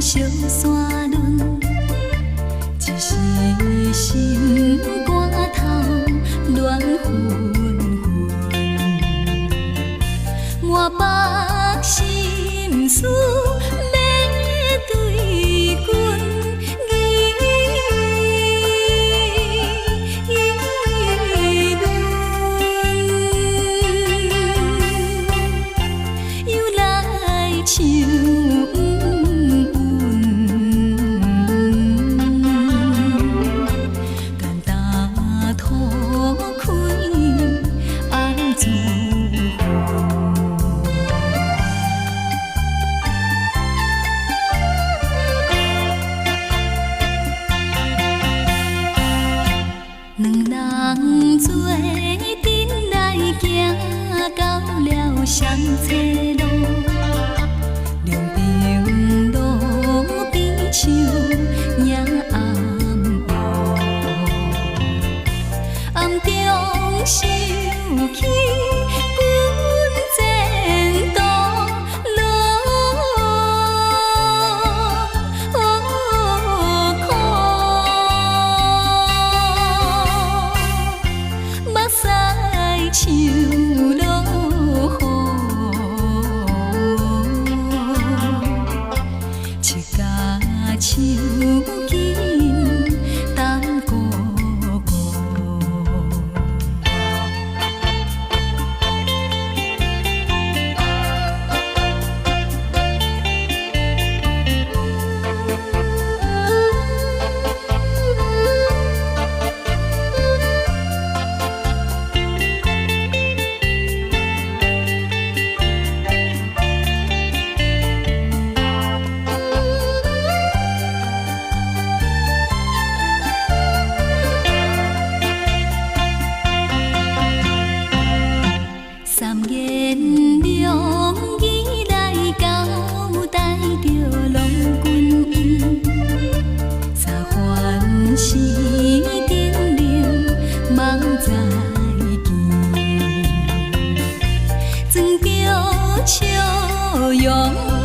相山崙，一時心肝頭亂紛紛，滿腹心事欲對君議論，又來唱阮，簡單塗開暗自分。兩人做陣來行到了雙冊路，兩爿路邊樹影暗烏，暗中想起阮前途路苦，目屎像落雨，七甲手緊擔孤孤。三言兩語來交代著郎君伊，三番四叮嚀茫再見，裝著笑容。